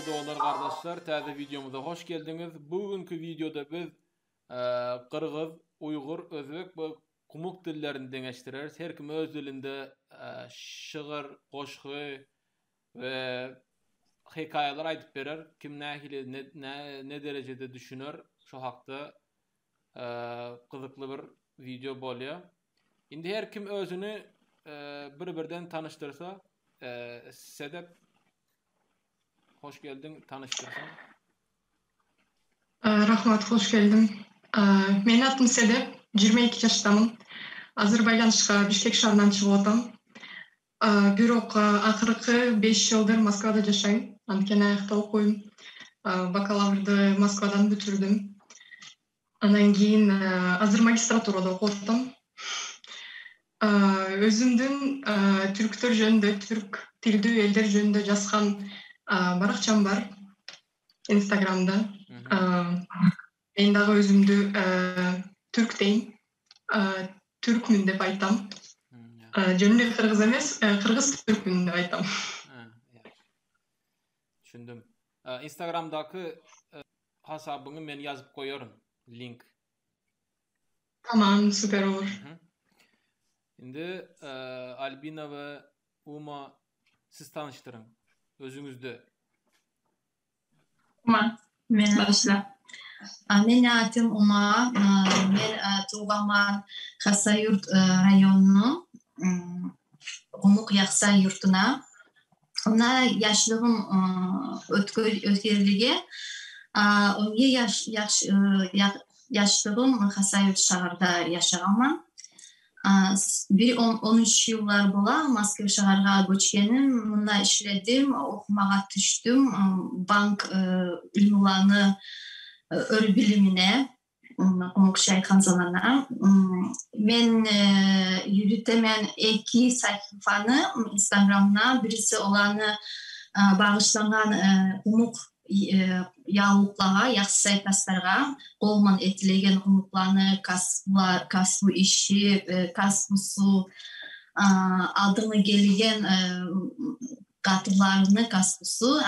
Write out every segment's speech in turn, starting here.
Dolar kardeşler, täze videomuza hoş geldiniz. Bugünkü videoda biz Qırğız, Uygur, Özbek we Kumuk dillerini deňeşdireriz. Her kim öz dilinde şygyr, goşgy we hekaýalar aýdyp berer. Kim nähili ne derejede düşüner şu hakda gyzykly bir video bolýar. Indi her kim özüni bir-birden tanyşdyrsa, Sedep hoş geldin, tanıştırsan. Rahmat, hoş geldim. Менин атым Седеп, 22 жаштамын. Азыр байланышка Бишкек шаарынан чыгып атам. Бирок акыркы 5 жылдыр Москвада жашайм. Анткени аякта окуйм. Бакалаврды Москвадан бүтүрдүм. Анан кийин азыр магистратурада окуп атам. Өзүмдүн түрктөр жөнүндө, түрк тилдүү элдер жөнүндө жазган баракчам бар Инстаграмда. Мен дагы өзүмдү түрк дейм, түркмүн деп айтам. Жөн эле кыргыз эмес, кыргыз түркмүн деп айтам. Түшүндүм. Instagramдагы хасабыңы мен жазып коерун, link. Tamam, süper olur. Şimdi Albina ve Uma siz tanıştırın özünüzde. Uma, men başla. Менин атым Ума, мен туулганман Хасавюрт районунун Кумук Якса юртуна. Мына жаштыгым өткөрүлгө. Жаштыгым Хасавюрт шаарында жашаганман. Бир 13 жылдар бола Москва шаарга көчкеним, мында иштедим, окумага түштүм, банк илмуланы өр билимине, Кумук чайканзалана. Мен жүрүтөмөн эки сахифаны Инстаграмда, бириси оланы багышланган кумук яулукларга, жакшы тастарга, колман этилеген кумукланы, касбу иши, касбусу, алдыңы келген катыларны касбусу,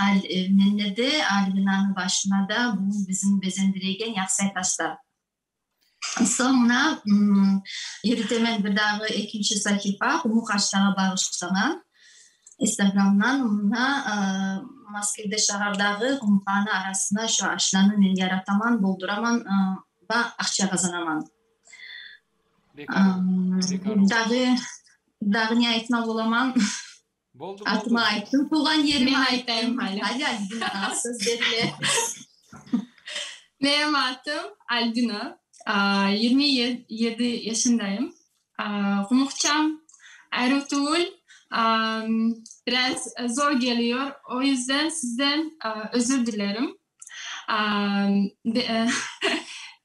менде Альбинанын башына да бул биздин безендиреген жакшы таштар. Соңуна жүрүтөмөн бир дагы экинчи сахифа кумук аштарга багышталган. Инстаграмдан мына Москвада шаардагы кумуканы арасында ошо ашланы мен яратаман, болдураман ва акча казанаман. Дагы не айтмак боламан? Болду. Атымы айттым, тууган жерими Мен айттым. айтайым али. Hadi Albina, söz бериле. Benim adım Albina. 27 yaşındayım. Kumukçam Ertuğrul. Biraz zor geliyor. O yüzden sizden özür dilerim.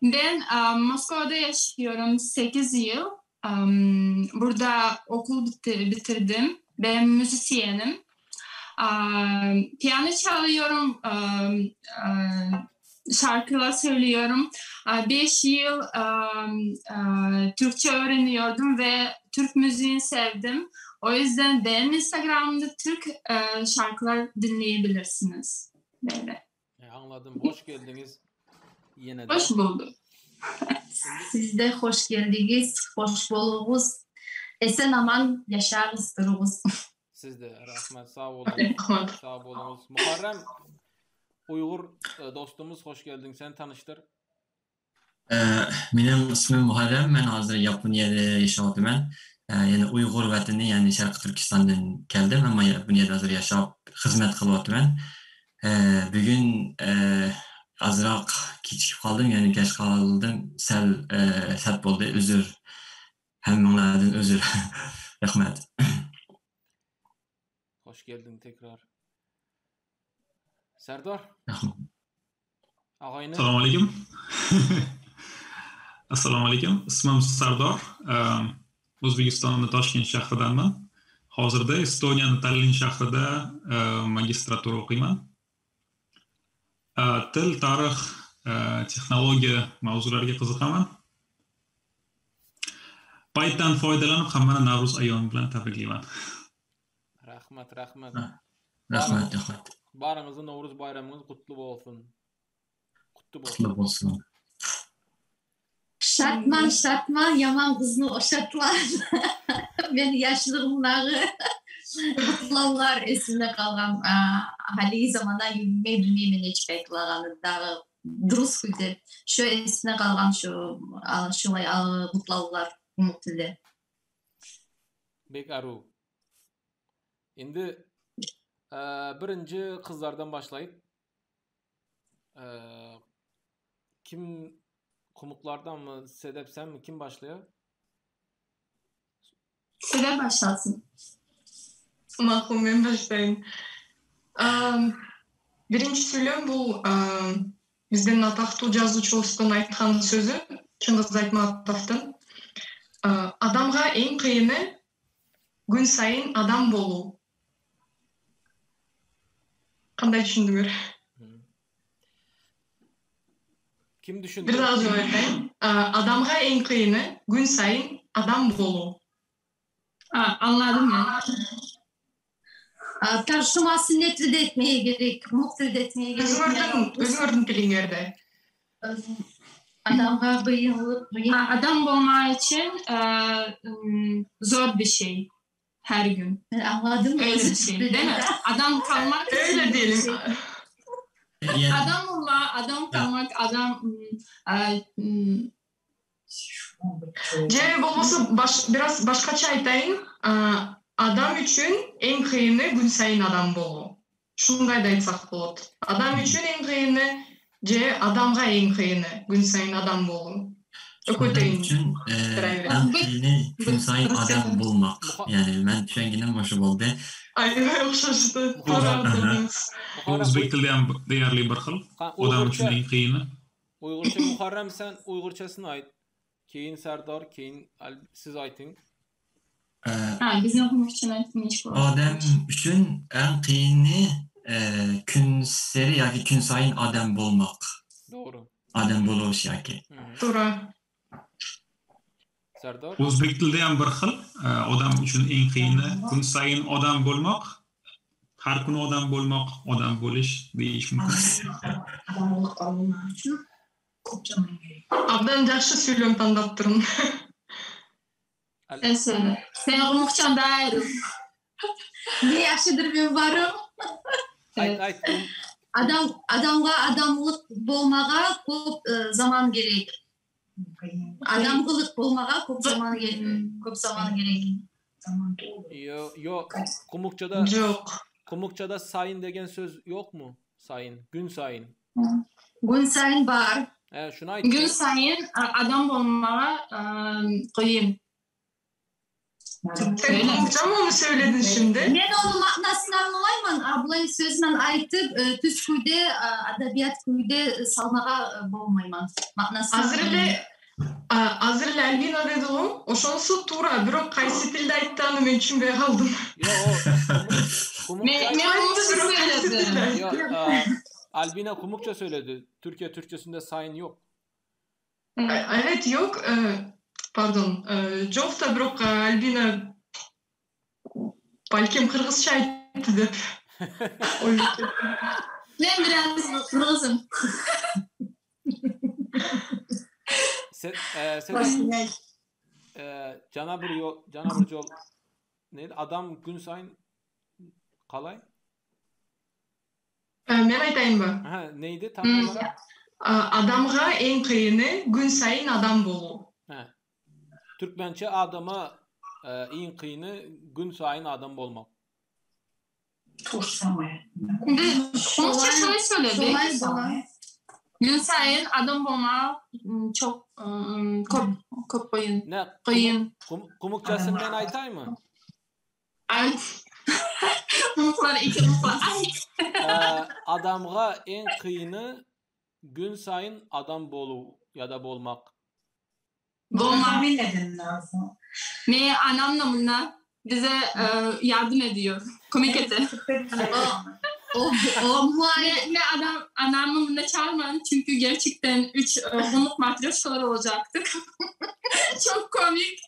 Ben Moskova'da yaşıyorum 8 yıl. Burada okul bitirdim. Ben müzisyenim. Piyano çalıyorum, şarkılar söylüyorum. 5 yıl Türkçe öğreniyordum ve Türk müziğini sevdim. O yüzden benim Instagram'da Türk şarkılar dinleyebilirsiniz. Böyle. Anladım. Hoş geldiniz. Yine de. Hoş bulduk. Siz de hoş geldiniz. Hoş bulduk. Esen aman yaşarız, dururuz. Siz de rahmet, sağ olun. Sağ olunuz. Muharrem Uygur dostumuz, hoş geldin. Sen tanıştır. Benim ismim Muharrem. Ben hazır Yaponiyada yaşayapman. Yani Uygur vatani, yani Şarkı Türkistan'dan geldim ama Yaponiyada hazır yaşayıp hizmet kılıyorum. Bugün azırak keçikip kaldım, yani geç kaldım. Sel oldu, özür. Hemminlerden özür. Rahmet. Hoş geldin tekrar. Serdar. Ağayını. Assalomu alaykum. Assalomu alaykum. İsmim Sardor. O'zbekistonning Toshkent shahridanman. Hozirda Estoniyaning Tallinn shahrida magistratura o'qiyman. Til, tarix, texnologiya mavzulariga qiziqaman. Paytdan foydalanib hammani Navruz ayyomi bilan tabriklayman. Rahmat, rahmat. Rahmat, rahmat. Baryňyzy Nowruz baýramyňyz gutly bolsun. Kutlu bolsun. Kutlu bolsun. Şatman, şatman, yaman kızını oşatman. Men yaşlığımdagı kutlawlar esimde kalgan. Haligi zamanda bilmeymen hiç aytılagаны дагы дурус деп. Ошо эсимде калган ушулай кутлаулар кумук тилде. Bek aru. Endi birinci kızlardan başlayıp kim Kumuklardan mı, Sedef sen mi? Kim başlıyor? Sedef başlasın. Makul, men başlayayım. Birinci сүйлөм бул биздин атактуу жазуучубуздун айткан сөзү, Чыңгыз Айтматовдун. Адамга эң кыйыны күн сайын адам болуу. Кандай түшүндүңөр? Kim düşündü? Bir daha жолу айтайын. Адамга эң кыйыны күн сайын адам болуу. Anladım ben. Tarjumасы не тилде этмей керек, кумук тилде этмей керек. Өзүңөрдүн тилиңерде. Адамга кыйынлык, Adam olma için zor bir şey her gün. Ben anladım. Öyle bir şey, değil mi? Adam kalmak için. Öyle diyelim. Yani, Adam olma, adam kalmak, adam Же болбосо бир аз башкача айтайын. Адам үчүн эң кыйыны күн сайын адам болуу. Ушундай да айтсак болот. Адам үчүн эң кыйыны же адамга эң кыйыны күн сайын адам болуу. Экөө adam тең üçün бере en kıyını gün sayın adam bulmak. Yani ben düşüngenim boşu oldu. Аябай окшошту. Туура айтдыңыз. Muharrem, O'zbek tilida ham deyarli bir xil. Odam uchun eng qiyini. Uygurça Muharrem sen Uygurçasını ayt. Keyin Serdar, keyin siz aytın. Bizim okumuşçun aytmış bu. Adam üçün en kıyını gün seri yoki kun sayın adam bulmak. Doğru. Adam buluş yoki. Туура. Serdar? O'zbek tilida ham bir xil. Odam uchun eng qiyini kun sayin odam bo'lmoq. Har kuni odam bo'lmoq, odam bo'lish deyish mumkin. Абдан жакшы сүйлөм тандаптырмын. Sen söyle. Sen okumuşçan daha ayrı. Ne yaxshidir men barım. Ayt, ayt. Адамга адамлык болмага көп заман керек. Адамгылык болмага көп заман керек. Көп заман керек. Yo, yo Kumukça'da Жок. Kumukça'da sayın degen söz yok mu? Sayın, gün sayın. Gün sayın бар. Şunu ayt. Gün sayın adam olmağa kıyın. Sen Kumukça mı onu söyledin şimdi? Мен onun мағынасын аңламаймын. Абылай сөзінен айтып, түз күйде, адабият күйде салмаға болмаймын. Мағынасын Азыр эле Альбина деди го, ошонусу туура, бирок кайсы тилде айтты аны мен түшүнбөй калдым. Yo, o Men Kumukça Kumukça söyledim. Yo, Albina Kumukça söyledi. Türkiye Türkçesinde sayın yok. Evet yok. Pardon. Жок да, бирок Альбина балким кыргызча айтты деп ойлоп кеттим. Ben biraz Kırgızım. Sedef, cana bir yol, cana bir yol neydi? Adam gün sayın kalay. Мен айтайынбы? Ha, neydi tam olarak? Адамга эң кыйыны күн сайын адам болуу. Ha. Türkmençe adama en kıyını gün sayın adam bolmak. Kumukça şöyle söyledik. Солай бола. Gün sayın adam olma çok köp kıyın. Ne? Kıyın. Kumukçasını ben aytay mı? Ayt. Kumuklar iki kumuklar. Ayt. Adamga en kıyını gün sayın adam bolu ya da bolmak. Bolmak. Me anamla bunlar bize yardım ediyor. Komik eti. O muayene. Ne adam anamı buna çağırmadım çünkü gerçekten 3 konuk matryoşkalar olacaktık. Çok komik.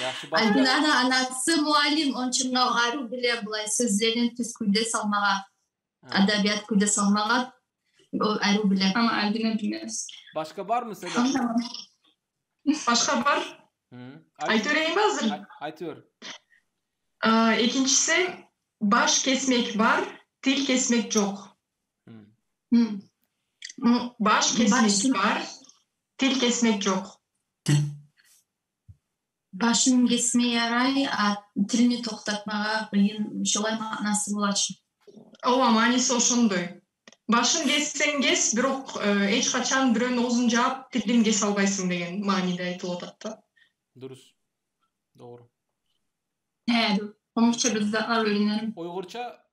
Yaxşı Albinanın anası muallim, onun için aru bile bulay sözlerin tüz küyde salmağa, adabiyat küyde salmağa aru bile. Ama Albina bilmez. Başka var mı Sedef? Başka var. Aytöreyim hazır. Aytör. İkincisi baş kesmek var, dil kesmek yok. Baş kesmek var, dil kesmek yok. Başın kesmeye yaray, tilini toxtatmağa qıyın, şolay manası болачу. Ооба, мааниси ошондой. Башын кессең кес, бирок эч качан бирөөнүн оозун жаап тилин кесе албайсың деген мааниде айтылып атат да. Дурус. Doğru. Evet. Komukça bizzatlar öğrenirim. Uygurça,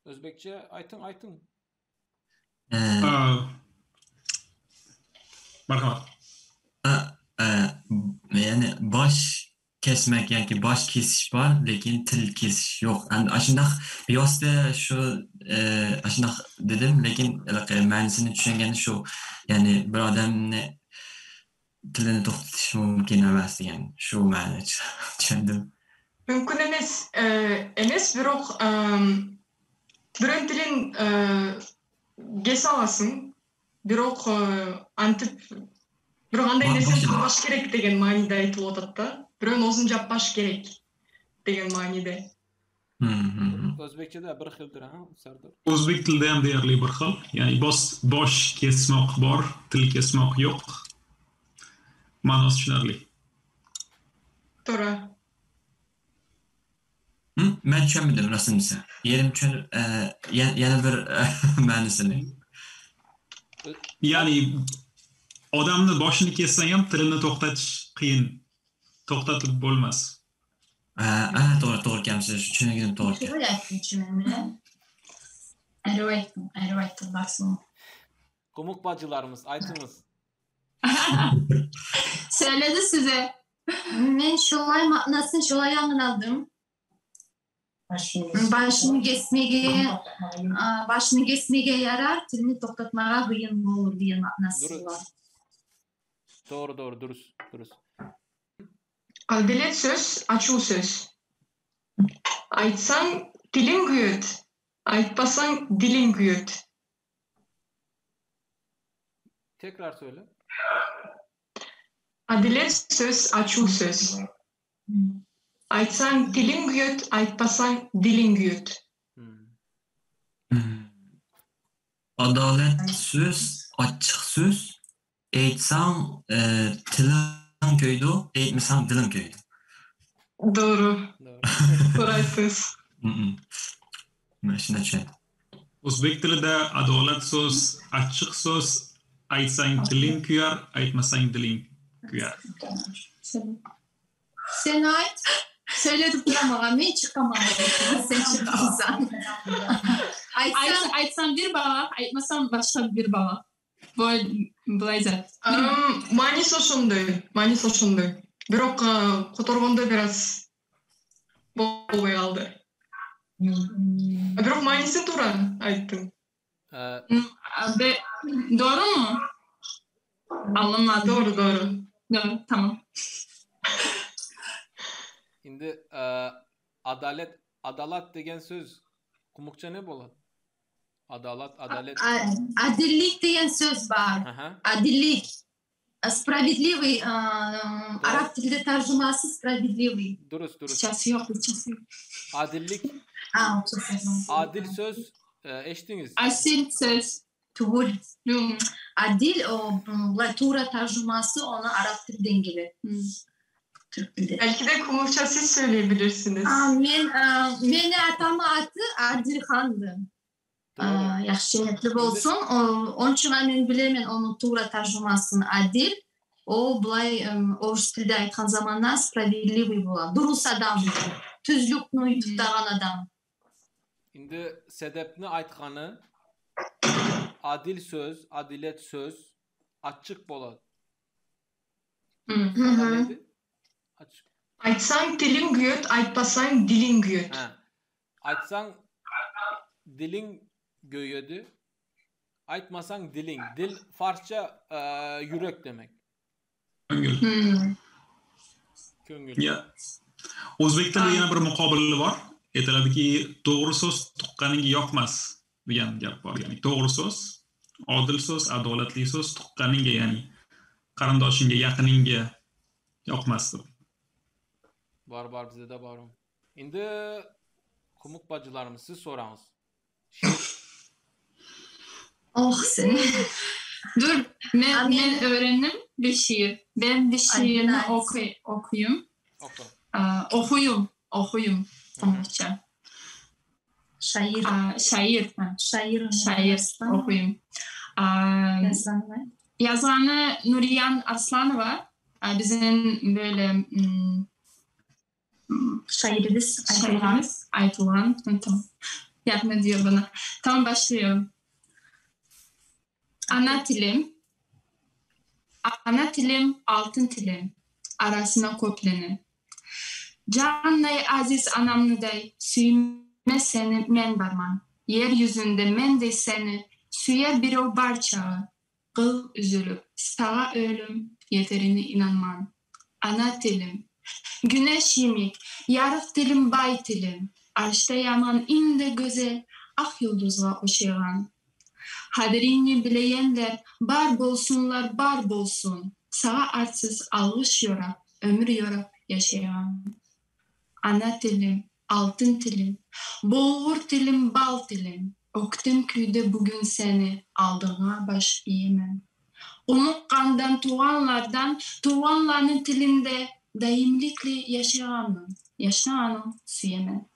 Özbekçe, aytın, aytın. Marhamat. Yani baş kesmek, yani baş kesiş var, lekin til kesiş yok. Yani aşındaq bevosita şu aşındaq dedim, lekin ma'nisini tushungani shu, ya'ni bir odamni tilini to'xtatish mumkin emas degan shu ma'ni tushundim. Mümkün emas, emas, biroq biroq tilin kese alasың, бирок антип бирок андай нерсени кылбаш керек деген мааниде айтылып атат да. Бирөөнүн оозун жаппаш керек деген мааниде. O'zbekchada bir xildir, ha, Sardor? O'zbek tilida ham deyarli bir xil. Ya'ni bosh kesmoq bor, til kesmoq yo'q. Ma'nosi tushunarli. To'g'ri. Men tushunmadim rostini desam. Yerim tushun, yana bir ma'nisini. Ya'ni odamni boshini kessang ham tilini to'xtatish qiyin. To'xtatib bo'lmas. Ha, to'g'ri, to'g'ri ekansiz. Tushundim, to'g'ri. Qumuk bacılarımız, aytınız. Söyledi size. Men şolay ma'nasını şolay anladım. Başını kesmege, başını kesmege yarar, tilini to'xtatmaga qiyin bo'lur degan ma'nasi var. Doğru, doğru, dürüst, dürüst. Adilet söz, açуу söz. Aytsаң тилиң күйөт, айтпасаң дилиң күйөт. Tekrar söyle. Adilet söz, açуу söz. Айтсаң тилиң күйөт, айтпасаң дилиң күйөт. Adalet söz, açık söz. Aytsаң tilim köydü, aytmasаң dilim köydü. Doğru. Doğru aytdınız. Men shunday tushundim. O'zbek tilida adolat so'z, achchiq so'z, aytsang tiling kuyar, aytmasang diling kuyar. Sen ayt. Söyledim ama men chiqaman. Sen chiqasan. Aytsam bir bala, aytmasam başka bir bala. Былай. Мааниси ошондой, мааниси ошондой. Бирок которгондо бир аз болбой калды. Бирок маанисин туура айттың. Doğru mu? Anlamadım. Doğru, doğru. Doğru, tamam. Şimdi adalet, adalat degen söz Kumukça ne bo'ladi? Adalat, adalet. Adillik degan söz var. Adillik. Справедливый. Arap tilida tarjimasi справедливый. Durust, durust. Türkçesi yok, türkçesi yok. Adillik. Adil söz eşitdiniz. Asil söz. Tugul. Adil o to'g'ri tarjimasi onu Arap tilidan keladi. Türk tilida. Belki de Kumukça siz söyleyebilirsiniz. Meni atamın adı Adilxandı. Yaxshi niyatli bo'lsin. Onun uchun men bilaman onun to'g'ri tarjimasini adil. O bulay o'ris tilida aytgan zamonda справедливый bo'ladi. Durust odam, tuzlikni tutgan odam. Endi Sedepni aytgani adil söz, adilet söz açık bo'ladi. Açık. Aytsang tiling kuyut, aytpasang diling kuyut. Aytsang diling göğüdü. Aytmasan dilin. Dil Farsça yürek demek. Ko'ngil. Ya. O'zbek tilida yana bir muqobili bor. Aytiladiki, to'g'ri so'z tuqqaningga yoqmas degan gap bor. Ya'ni to'g'ri so'z, odil so'z, adolatli so'z tuqqaningga, ya'ni qarindoshingga, yaqiningga yoqmas deb. Bor, bor, bizda da bor. Endi Qumuq bacılarımız, siz so'rangiz. Oh seni. Dur, ben öğrendim bir şiir. Ben bir şiirini okuyum. Oku. Okuyum. Tamamca. Şair. Şair. Şair okuyum. Yazanı Nuriyan Arslanova. Bizim böyle şairimiz Aytulğan. Tamam. Yapma diyor bana. Tamam, başlıyorum. Ana tilim, ana tilim, altın tilim, arasına kopleni. Canlay aziz anamlıday, süyme seni men barman. Yeryüzünde men de seni, süyer bir o barçağı. Kıl üzülüp, sağa ölüm, yeterini inanman. Ana tilim, güneş yemik, yarıq tilim bay tilim. Arşta yaman indi güzel, ah yıldızla oşayğan. Hadirini bileyenler bar bolsunlar bar bolsun. Sağa artsız alğış yorap, ömür yorap yaşayan. Ana tilim, altın tilim, bolğur tilim, bal tilim. Öktüm küyde bugün seni, aldığına baş iyemem. Umuk kandan tuğanlardan, tuğanların tilinde daimlikle yaşayanım, yaşayanım süyemem.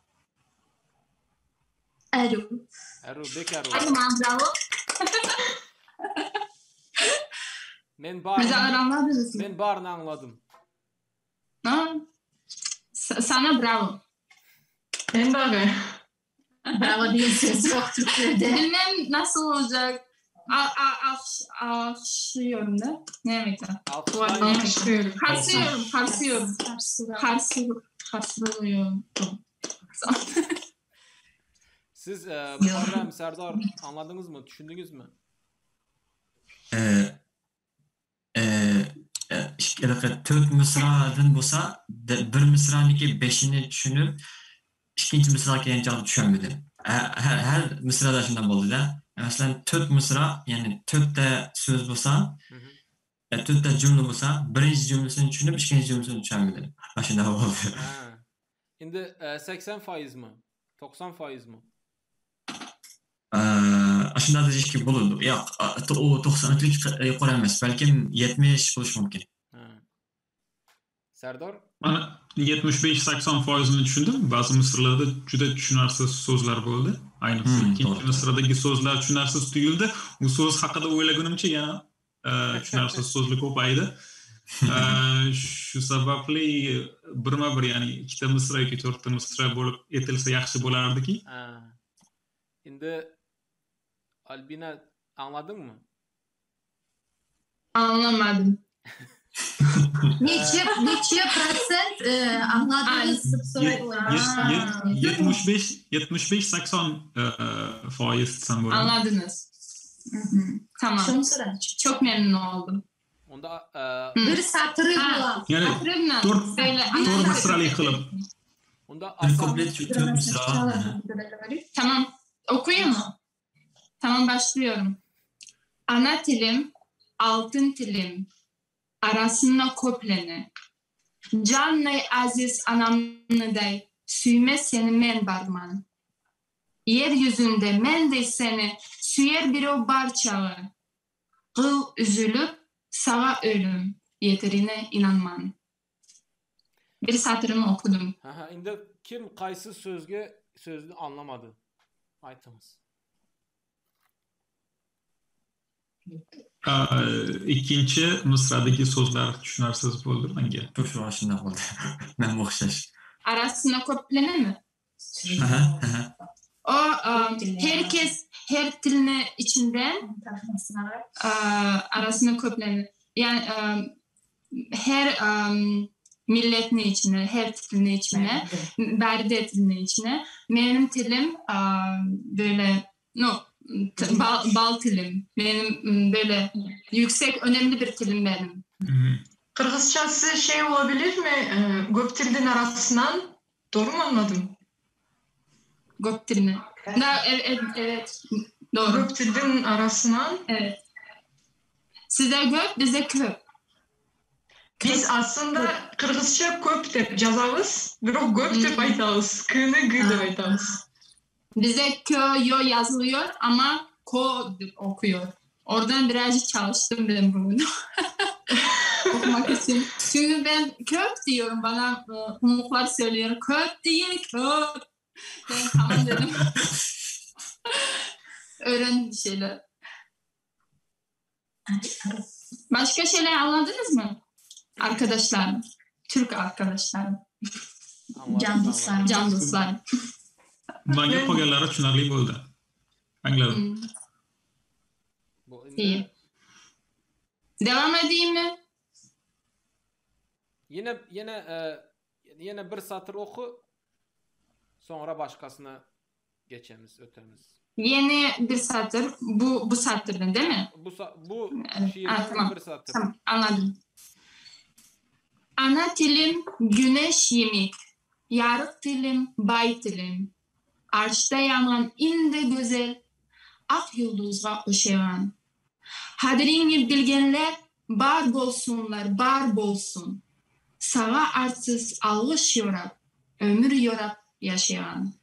Eru. Eru, bek eru. Bravo. Men barını anladım. Ha? Sana bravo. Ben de abi. Bravo diye söz yok Türkçe'de. Bilmem nasıl olacak. Alkışlıyorum da. Ne demek o? Alkışlıyorum. Karsıyorum. Karsılıyorum. Siz Muharrem, Serdar anladınız mı? Düşündünüz mü? To'rt misradan bo'lsa, bir misraniki 5'ini tushunib, ikkinchi misraga kelgan chog'da tushunmadim. Har misrada shundan bo'ldi-da. Masalan, 4 misra, ya'ni 4 ta so'z bo'lsa, 4 ta jumla bo'lsa, birinchi jumlasini tushunib, ikkinchi jumlasini tushunmadim. Mana shunday bo'ldi. Endi 80% mi? 90% mi? Shunday deyishga bo'ladi. Yo'q, u 90lik yuqori emas, balkim 70 bo'lishi mumkin. Serdar? Mana 75-80%ni tushundim. Ba'zi misralarda juda tushunarsiz so'zlar bo'ldi. Ayniqsa ikkinchi misradagi so'zlar tushunarsiz tuyuldi. U so'z haqida o'ylagunimcha yana tushunarsiz so'zlar ko'paydi. Shu sababli birma-bir, ya'ni ikkita misra yoki to'rtta misra bo'lib aytilsa yaxshi bo'lardiki. Endi Albina, anladın mı? Anlamadım. Neçe prosent anladınız? 75-80 faiz desem bo'ladi. Anladınız. Tamam. Çok memnun oldum. Onda bir satırı bulam. Yani 4 misrali qilib. Onda to'rt misra. Tamam. Okuyayım mı? Tamam, başlıyorum. Ana tilim, altın tilim, arasına kopleni. Canlay aziz anamnıday, süyme seni men barman. Yeryüzünde men de seni, süyer bir o barçağı. Kıl üzülüp, sağa ölüm, yeterine inanman. Bir satırımı okudum. Aha, şimdi kim qaysi sözge sözünü anlamadı? Aytınız. Ikkinchi misradagi so'zlar tushunarsiz bo'ldi menga. Shu shunday bo'ldi. Men o'xshash. Arasına ko'planami? O herkes her tilini içinden arasına köplenir. Yani her milletin içine, her tilinin içine, berde tilinin içine. Benim tilim böyle, no, bal tilim. Benim böyle yüksek, önemli bir tilim benim. Kırgızcası şey olabilir mi? Göptil'in arasından doğru mu anladım? Göptil'ini. Evet, doğru. Göptil'in arasından. Evet. Sizde göp, bizde köp. Biz aslında Kırgızca köp dep yazabız, biroq göp dep aytamiz. K'ni g dep aytamiz. Bizde kö, yo yazılıyor ama ko okuyor. Oradan birazcık çalıştım ben bunu. Okumak için. Çünkü ben köp diyorum, bana pamuklar söylüyor. Köp değil, köp. Ben tamam dedim. Öğrendim bir şeyler. Başka şeyler anladınız mı? Arkadaşlarım. Türk arkadaşlarım. Can dostlarım. Can dostlarım. Manga qolganlari tushunarli bo'ldi. Angladim. İyi. Devam edeyim mi? Yine bir satır oku. Sonra başkasına geçemiz, ötemiz. Yeni bir satır. Bu satırdan değil mi? Bu şiirden tamam. Bir satır. Tamam, anladım. Ana tilim güneş yemek, yarıq tilim bay tilim. Arşda yanan indi güzel, ak yulduzga oşayan. Hadirini bilgenler bar bolsunlar, bar bolsun. Sağa artsız algış yorap, ömür yorap yaşayan.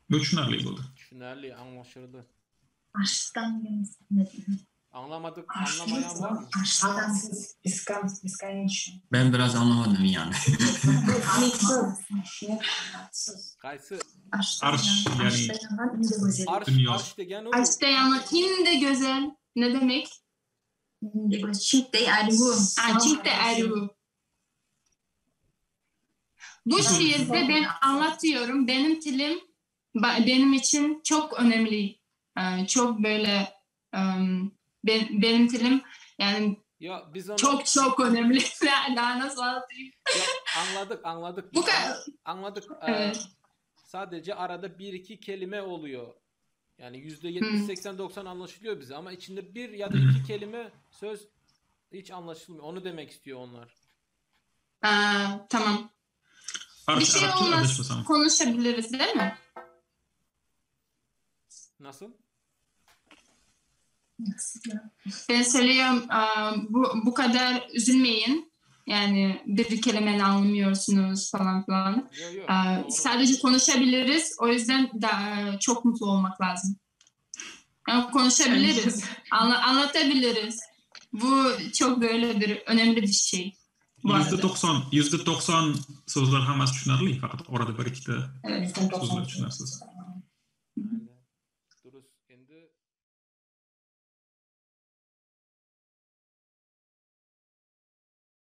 Bu tushunarli bo'ldi. Tushunarli, anlaşıldı. Arşdan Anlamadık, anlamayan var mı? Arşdansız, бесконечно. Ben biraz anlamadım yani. Qaysi? Arş yani. Arş degen o. Arşda yanan indi güzel. Ne demek? Çift ergu. Çift ergu. Bu şiirde ben anlatıyorum. Benim tilim benim için çok önemli. Çok böyle benim tilim yani ya biz onu... çok çok önemli. Daha nasıl anlatayım? Ya, anladık. Bu kadar. Anladık. Evet. Sadece arada bir iki kelime oluyor. Yani %70, 80, 90 anlaşılıyor bize ama içinde bir ya da iki kelime söz hiç anlaşılmıyor. Onu demek istiyor onlar. Tamam. Bir şey olmaz. Konuşabiliriz değil mi? Nasıl? Ben söylüyorum bu kadar üzülmeyin. Yani bir kelimeni anlamıyorsunuz falan filan. Yok, sadece konuşabiliriz. O yüzden de çok mutlu olmak lazım. Yani konuşabiliriz. Anlatabiliriz. Bu çok böyle bir önemli bir şey. %90 so'zlar hammasi tushunarli, faqat orada bir ikkita so'zlar tushunarsiz.